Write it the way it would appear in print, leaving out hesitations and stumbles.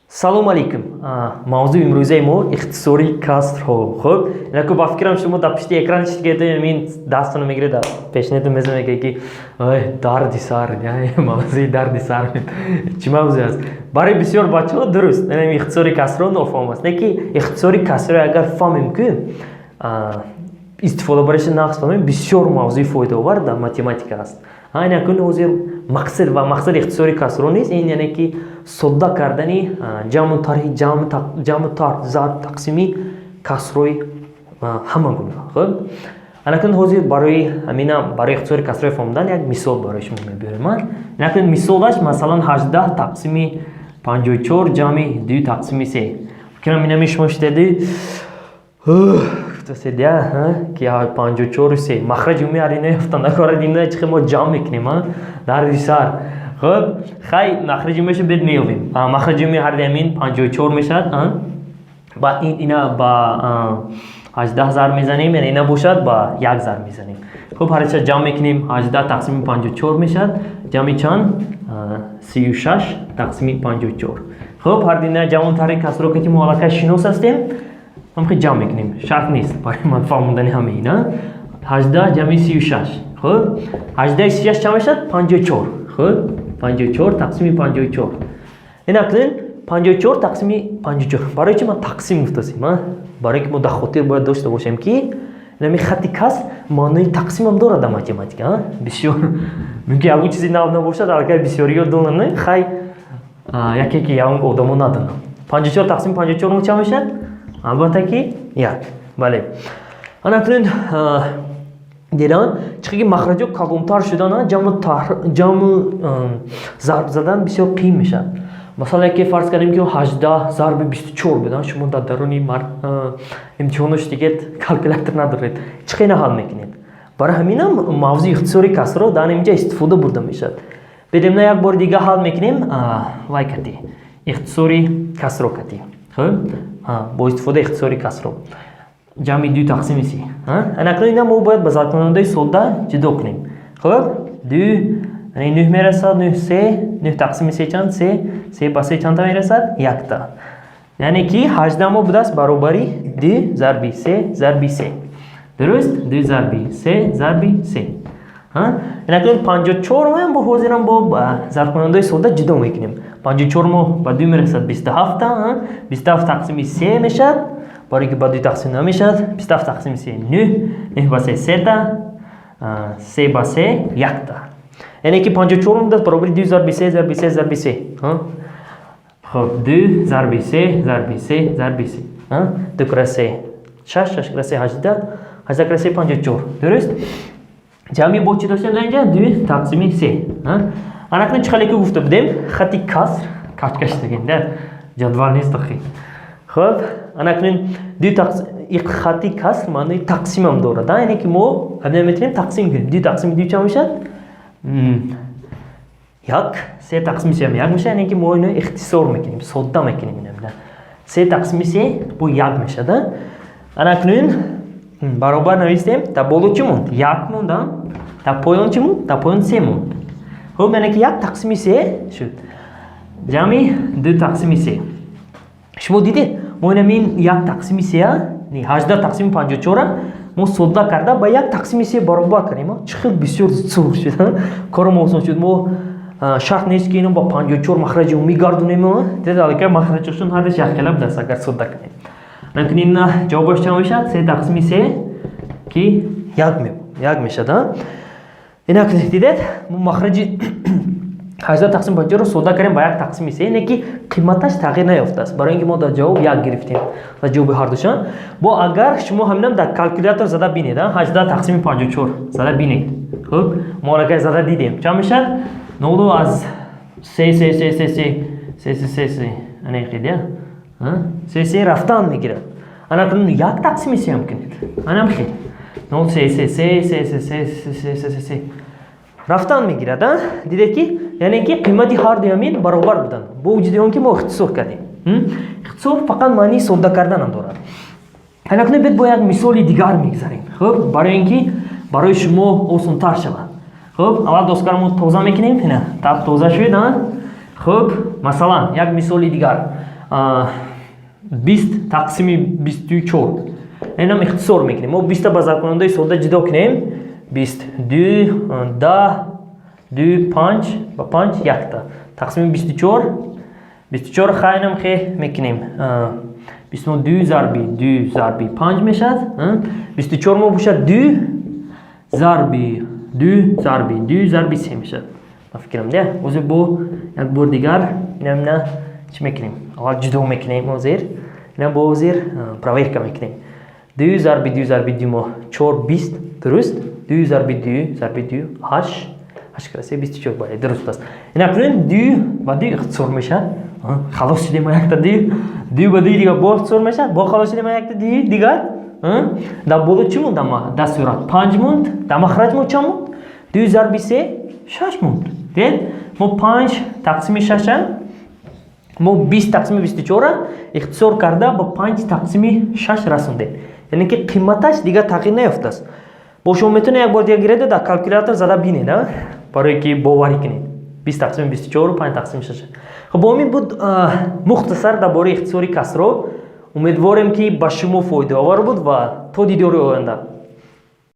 Салом алейкум. Мавзӯи имрӯзаи мо ихтисори касрҳо. Хуб, инаку ба фикрам, шумо дар пишти экран чиз мин дастона мегиред, дар пешнетон мезанед, мегӯед, ки ой, дарди сар, мавзӯи дарди сар чӣ мавзӯе аст барои бисёр бачаҳо. Дуруст, ихтисори касрҳо нофаҳм аст. Не ки ихтисори касрҳо агар фаҳмем, ки истифода бариши нағз фаҳмем, бисёр мавзӯи фоидаовар дар математика аст. Инакун ҳозир мақсад ва мақсади ихтисори касрҳо нест ин, яъне ки содда кардани ҷамъу тарҳи, ҷамъу тарҳ, зарб, тақсими касрҳои ҳама гуна. Хуб, анакун ҳозир барои ҳамина, барои ихтисори касрҳои фаҳмидан як мисол барои шумо мебиёрем. Инакун мисолаш, масалан, 18 тақсими 54 ҷамъи 2 тақсими 3. Фикрам, инами шумо шидади гуфтаседя, ки 54-у 3 махраҷи умумии ҳар ина ёфтан накорад, ина чӣ мо ҷамъ мекунем, дарди сар. Хуб, хай, махраҷи умумиашо бед меёбем. Махраҷи умумии ҳар ҳамин 54 мешавад, ба ин ина ба 18 зарб мезанем, яъне ина бошад, ба як зарб мезанем. Хуб, ҳарча ҷамъ мекунем, 18 тақсими 54 мешавад ҷамъи чанд? 36 тақсими 54. Хуб, ҳар дина ҷамъу тарҳи касро ки мо аллакай шинос ҳастем, ҳамхи ҷамъ мекунем, шарт нест барои ман фаҳмондани ҳамаи ина. 18 ҷамъи 36. Хуб, 18 36 чанд мешавад? 54. Хуб, 54 тақсими 54. Ин акнун 54 тақсими 54. Барои чи ман тақсим гуфтасем? Барое ки мо дар хотир бояд дошта бошем, ки инами хатти каср маънои тақсимам дорад дар математика. Бисёр мумкин ягон чизи нав набошад, аллакай бисёриё донанд. Хай, яке ки ягон одамо надонанд. 54 тақсими 54 мо чанд мешавад? Албатта ки як. Бале, ана акнун дидан чӣ ки махраҷо калонтар шудан, ҷамъу зарб задан бисёр қиин мешавад. Масалан, яке фарз кардем, ки 18 зарби 24 будан, шумо дар даруни имтиҳонош дигет калкулятор надоред, чӣ хел ҳал мекунед? Барои ҳаминам мавзӯи ихтисори касрро дар инҷа истифода бурда мешавад. Бедем, на, як бори дига ҳал мекунем вай кати, ихтисори касро кати. Хуб, бо истифодаи ихтисори касро ҷамъи ду тақсими си. Анакнун ина мо бояд ба зарбкунандаи содда ҷудо кунем. Хуб, ду нӯҳ мерасад, нӯҳ се, нӯҳ тақсими се чанд? Се. Се ба се чандта мерасад? Якта. Яъне ки 18 мо будааст баробари ду зарби се зарби се. Дуруст, ду зарби се зарби се. Инакнун 54 моям бо ҳозирам бо зарбкунандаи содда ҷудо мекунем. 54 мо ба ду мерасад 27-та, 27 тақсими се мешавад, барои ки ба ду тақсим намешавад. 27 тақсими се нӯҳ, нӯҳ ба се сета, се ба се якта. Яъне ки 54 будааст баробари ду зарби се зарби се зарби се. Хуб, ду зарби се зарби се зарби се, ду кара се шаш, шаш кара се 18, 18 кара се 54. Дуруст, ҷамъи бо чӣ доштем дар инҷа? Ду тақсими се. Анакнун чӣ хеле ки гуфта будем, хати каср качкаш дагем, ҷадвал нест охи. Хуб, анакнун ду хати каср маънои тақсимам дорад, яъне ки мо ҳамина метавонем тақсим кунем. Ду тақсими ду чанд мешавад? Як. Се тақсими се як мешавад. Яъне ки мо ино ихтисор мекунем, содда мекунем. Ина се тақсими се бо як мешавад. Анакнун баробар навистем. Дар боло чӣ монд? Як монд. Дар поён чӣ монд? Дар поён се монд. Хуб, яъне ки як тақсими се шуд ҷамъи ду тақсими се. Шумо дидед, мо инамин як тақсими сеа, 18 тақсими 54-а мо содда карда ба як тақсими се баробар кардем. Чӣ хел бисёр зур шуд, кормо осон шуд. Мо шарт нест, ки ино ба 54 махраҷи умумӣ гардонем. Дед, аллакай махраҷашон ҳардаш якхела будааст, агар содда кунем. Лекин ин ҷавобаш чанд мешавад? Се тақсими се, ки як мешавад. Инак дидед, мо махраҷи 18 тақсими 50-ро содда кардем ба як тақсими се, ине ки қиматаш тағйир наёфтааст, барои ин ки мо дар ҷавоб як гирифтем, дар ҷавоби ҳардушон. Бо агар шумо ҳаминам дар калкулятор зада бинед, 18 тақсими 54 зада бинед. Хуб, мо аллакай зада дидем, чанд мешавад? Нолу аз се се се се се се се се се, ана се се рафтан мегирад. Ана як тақсими сеам кунед, анам хел нол се се се се се се се се се се се рафтан мегирад. Дидед, ки яъне ки қимати ҳарду ҳамин баробар буданд, бо вуҷуди он ки мо ихтисор кардем. Ихтисор фақат маънии содда карданам дорад. Ҳанакунед, бед бо як мисоли дигар мегзарем. Хуб, барои ин ки барои шумо осонтар шавад. Хуб, аввал доскаро мо тоза мекунем. Ина таб тоза шуд. Хуб, масалан, як мисоли дигар. 20 тақсими 24. Инам ихтисор мекунем. Мо 20 ба зарбкунандаи сода ҷудо кунем. 20, 2, 10, 2, 5 ба 5, якта. Тақсими 24, 24 хайнам хе мекунем. 22 зарби 2 зарби 5 мешавад. 24 мо бошад 2 зарби 2 зарби 2 зарби 3 мешавад. Ба фикрам, де? Ҳозир бо як бор дигар инам чӣ мекунем? Аввал ҷудо мекунем ҳозир. Инам бо ҳозир проверка мекунем. 2 зарби 2 зарби 2 мо 4, 20, дуруст? 2 зарби 2 зарби 2, 8, 8 кара 3, 24, бале, дуруст аст. Ина кунем, 2 ба 2 ихтисор мешавад. Халос шудем, якта 2. 2 ба 2 дигар бо ихтисор мешавад. Бо халос шудем, якта 2 дигар. Дар боло чӣ монд? Дар сурат 5 монд. Дар махраҷ мо чанд монд? 2 зарби 3, 6 монд. Дид? Мо 5 тақсими 6, мо 20 тақсими 24 ихтисор карда ба 5 тақсими 6 расондем. Яъне ки қиматаш дигар тағйир наёфтааст. Бо шумо метавонед як бор дигар гиреда, дар калькулятор зада бинед, барое ки боварӣ кунед. 20 тақсими 24, 5 тақсими 6. Хуб, бо ҳамин буд мухтасар дар бораи ихтисори касрҳо. Умедворем, ки ба шумо фоидаовар буд, ва то дидори оянда.